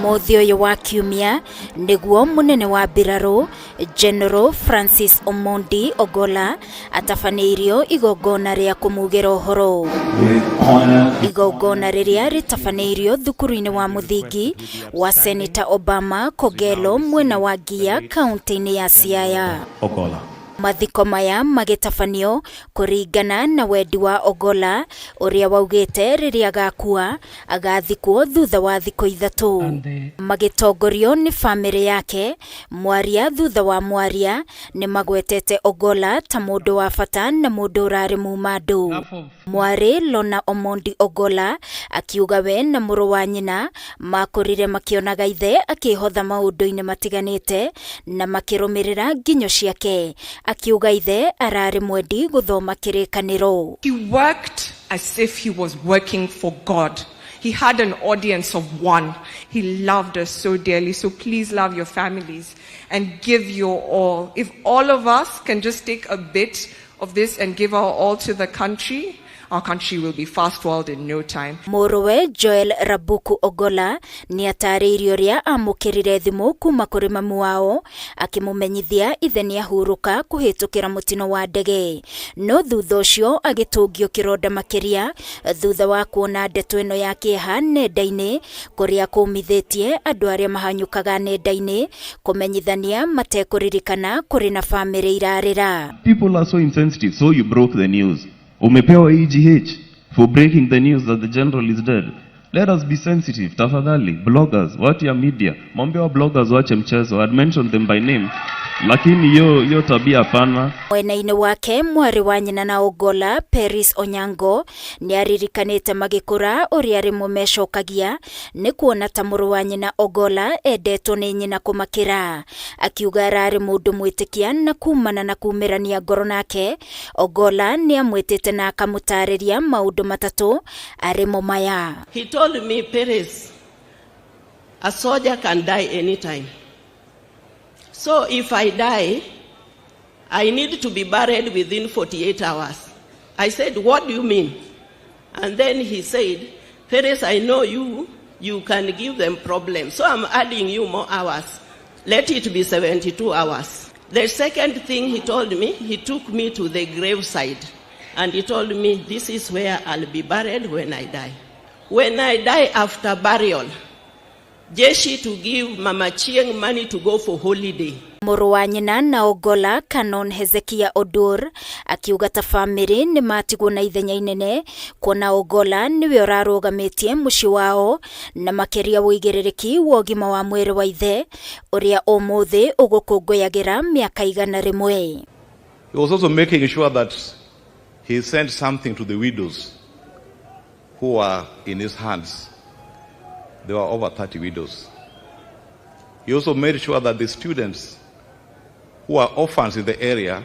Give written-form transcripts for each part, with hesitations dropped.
Ũmũthĩ ũyũ wa Kiumia nĩguo mũnene wa mbirarũ General Francis Omondi Ogolla atabanĩirio igongona rĩa kũmugĩra ũhoro. Igongona rĩrĩa rĩtabanĩirio thukuru-inĩ wa mũthingi wa Senator Obama Kogelo mwena wa Ngia kaunti-inĩ ya Siaya. Ogolla. Mathiko maya magĩtabanio kũringana na wendi wa Ogolla ũrĩa waugĩte rĩrĩa agakua agathikwo thutha wa thikũ 3. Magĩtongorio nĩ bamĩrĩ yake, mwaria thutha wa mwaria nĩ magwetete Ogolla ta mũndũ wa bata na mũndũ ũrarĩ muma andũ. Mwarĩ Lorna Omondi Ogolla akiuga we na mũrũ wa nyina makũrire makĩonaga ithe akĩhotha maũndũ-inĩ matiganĩte na makĩrũmĩrĩra nginyo ciake. Akiuga ithe ararĩ mwendi gũthoma kĩrĩkanĩro. He worked as if he was working for God. He had an audience of one. He loved us so dearly. So please love your families and give your all. If all of us can just take a bit of this and give our all to the country, our country will be first world in no time. Mũrũwe Joel Rabuku Ogolla nĩ atarĩirie ũrĩa amũkĩrire thimũ kuma kũrĩ mamu wao akĩmũmenyithia ithe nĩ ahurũka kũhĩtũkĩra mũtino wa ndege, no thutha ũcio agĩtũngio kĩronda makĩria thutha wa kuona ndeto ĩno ya kĩeha nenda-inĩ, kũrĩa kũmithĩtie andũ arĩa mahanyũkaga nenda-inĩ kũmenyithania matekũririkana kũrĩ na bamĩrĩ irarĩra. People are so insensitive. So you broke the news. Umepewa EGH for breaking the news that the general is dead. Let us be sensitive. Tafadhali, bloggers, watu ya media, mwambie wa bloggers wache mchezo. I'd mention them by name. Lakini hiyo tabia hapana. Mwena-inĩ wake, mwarĩ wa nyina na Ogolla, Peris Onyango, nĩ aririkanĩte magĩkũra ũrĩa rĩmwe mecokagia nĩ kuona ta mũrũ wa nyina Ogolla endetwo nĩ nyina kũmakĩra. Akiuga ararĩ mũndũ mwĩtĩkia na kumana na kumĩrania ngoro nake, Ogolla nĩ amwĩtĩte na akamũtarĩria maũndũ matatũ arĩmo maya. He told me, "Perez, a soldier can die anytime. So if I die, I need to be buried within 48 hours." I said, "What do you mean?" And then he said, "Perez, I know you, you can give them problems. So I'm adding you more hours. Let it be 72 hours." The second thing he told me, he took me to the graveside and he told me, "This is where I'll be buried when I die. When I die, after burial, Jeshi to give Mama Chieng money to go for holiday." Mũrũ wa nyina na Ogolla, Canon Hezekia Odur, akiuga ta bamĩrĩ nĩ matigwo na ithenya inene kuona Ogolla nĩwe ũrarũgamĩtie mũciĩ wao na makĩria ũigĩrĩrĩki wa ũgima wa mwĩrĩ wa ithe ũrĩa ũmũthĩ ũgũkũngũyagĩra mĩaka 101. He was also making sure that he sent something to the widows who were in his hands. There were over 30 widows. He also made sure that the students who are orphans in the area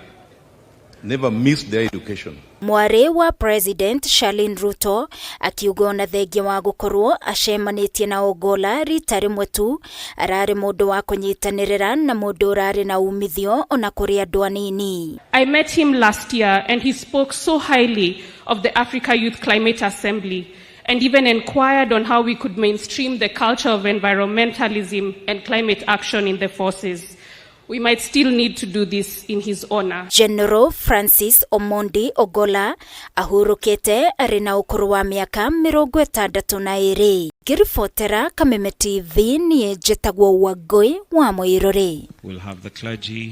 never missed their education. Mwarĩ wa President Charlene Ruto akiuga ona thengia wa gũkorwo acemanĩtie na Ogolla rita rĩmwe tu, ararĩ mũndũ wa kũnyitanĩrĩra na mũndũ ũrarĩ na umithio ona kũrĩ andũ anini. I met him last year and he spoke so highly of the Africa Youth Climate Assembly and even inquired on how we could mainstream the culture of environmentalism and climate action in the forces. We might still need to do this in his honor. General Francis Omondi Ogolla ahurũkĩte arĩ na ũkũrũ wa mĩaka 62. Ngĩribotera Kameme TV, niĩ njĩtagwo Wangũi wa Mũirũrĩ. We'll have the clergy.